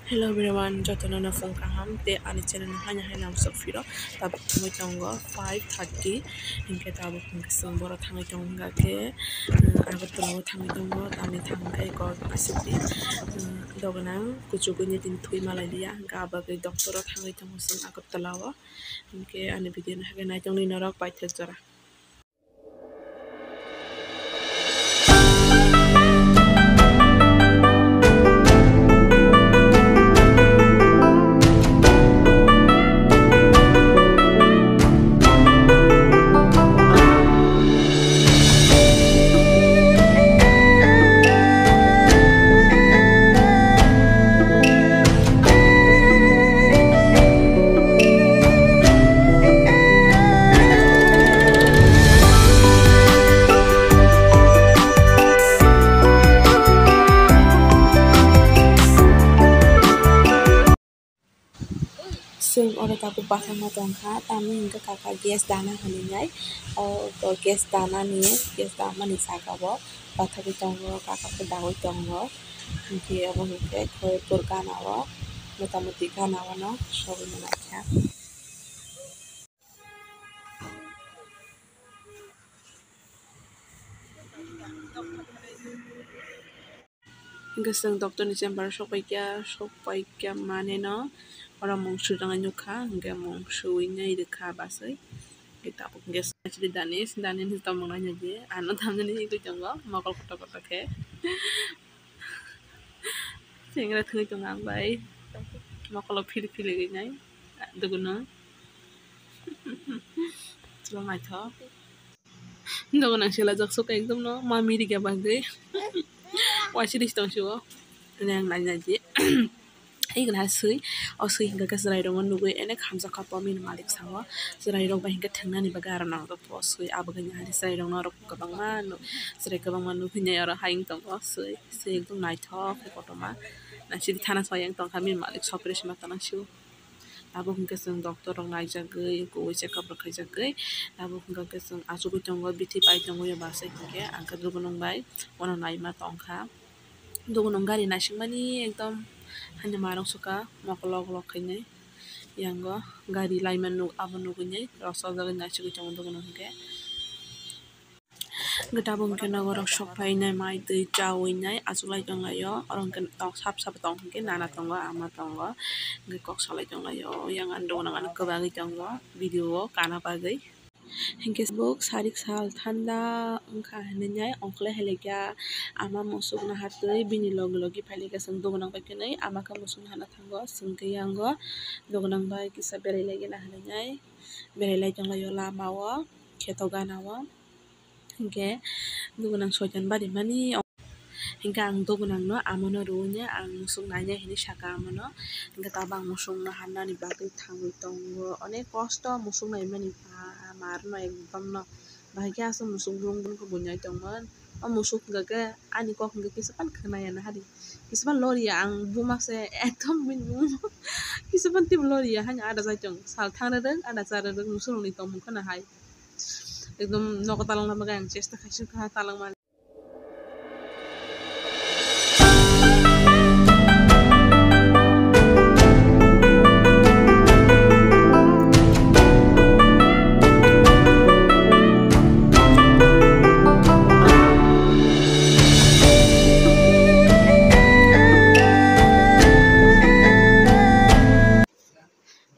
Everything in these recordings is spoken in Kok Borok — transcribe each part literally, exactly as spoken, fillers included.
Hello everyone, jotono no phung kaham tei ani channel no haino haino ang sok phiro. Tabuk thangwi tongo five thirty, hinkhe tabuk hinkhe chwng boro thangwi tongo, hinkha khe, uh, Agartala o thangwi tongo, tamni thangkhe kok aswkdi, uh, dogonang kuchugwi nini thwi malai liya, hinkhe abagwi doctor o thangwi tongo chwng Agartala o. Hinkhe ani video no haino naitongdi norok paithak jora. Chwng oro tabuk bathang ma tongkha, tamni hwnkhe kaka gas dana hinwi nai. O gas dana ni, gas dana ni saka o bathagwi tongo, kaka khe dagwi tongo. Hinkhe obo hinkhe Khoyerpur gana o, mota moti gana o no sogwi manaikha. Hinkhe chwng doctor ni chamber o sokpaikha, sokpaikha maneno oro mung sujagwi nukha, hinkhe mung suwi nai rwkha bwswi. Hinkhe tabuk hinkhe sachiri Danish, Danish ni tongmung nainai di, ano tamjani higwi tongo mokol kotor kotor khe. Chengra thwngwi tongo ang bai, mokolo phil phil rinai duguno. Chwla naithok. Dogonang selajak sok ekdom no ma mirikya bagwi. Waisiri tong sio. Nang nai nai di. Hai gana swi. O swi hinkha khe chwrai rokno nugwi onek hamjakha po bini malik sao. Chwrai rok bai hinkhe thwngnani bagwi aro nang rok po swi. Abo gani hai chwrai rokno rok kwbangma nu-, chwrai kwbangma nugwi nai oro hai wng tongo swi. Swi ekdom naithok khe kotorma. Naisidi thana soi wng tongkha bini malik sopre sima tana sio. Tabuk hinkhe chwng doctor rok naijagwi, kubui check up rok khaijagwi, tabuk hinkhe chwng achugwi tongo, bithi pai tongwi o bwsai hinkhe, ang khe dugunung bai uano naima tongkha. Dugunung gari naisingmani ekdom haino marung sukha, mokol lok lok khainai. Yango gari laima nuk, abo nugwi nai rosojagwi naisugwi tongo dugunung hinkhe. Hwnkhe tabuk hwnkhe nogo rok sok phainai, mai twi chawi nai achuklai tonglaio. Oro hwnkhe tok sap sap tong hwnkhe nana tongo, ama tongo, hwnkhe kok salai tonglaio. Yang ani dogan ang kwbangwi tongo, video o kana bagwi. Hwnkhe tabuk sarik sal thanda wngkha hinwi nai ongkhlai hai laikha. Ama musuk nahartwi bini logi logi phai laikha, chwng dogan ang bai khe nai ama khe musuk naharna thango. Chwng khe yango dogan ang bai kisa berai laigena hinwi nai berai lai tonglaio lama o, kheto gana o. Hinkhe dogonang soitan barimani, hinkhe ang dogonangno amono rwui ang musuk nainai hinwi sakha amono. Hinkhe tabuk ang musukno hannani bagwi thangwi tongo, onek kosto musuk naimani ba marno ekdom no. Bahai khe aswk musuk brung brung khe buinai tongmani. O musuk hinkhe ani kok hinkhe kisa phano khwnaya nahadi, kisa phano loriya, ang buma se ekdom bini buma kisa phano teibo loriya, haino ada jai tong sal thang rwrwk ada cha rwrwk musuk rokni tongmung kheno hai. Ekdom nogo talangna bagwi ang chesta khaisukha talangmani.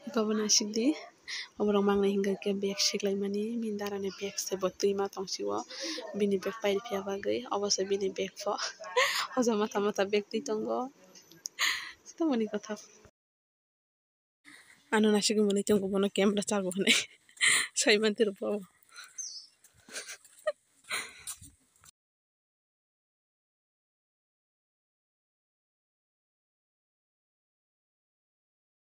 Iko bo naisik di, oborok mangnai hinkha khe bag siklaimani, bini dara ni bag se bo twima tong sio, bini bag paiphiya bagwi, obo se bini bag pho, o jaga mata mata bag twi tongo, tongmani kotha. Ano naisik mwnwi tongo bono camera chago hinwi, sai mantwi rw bo.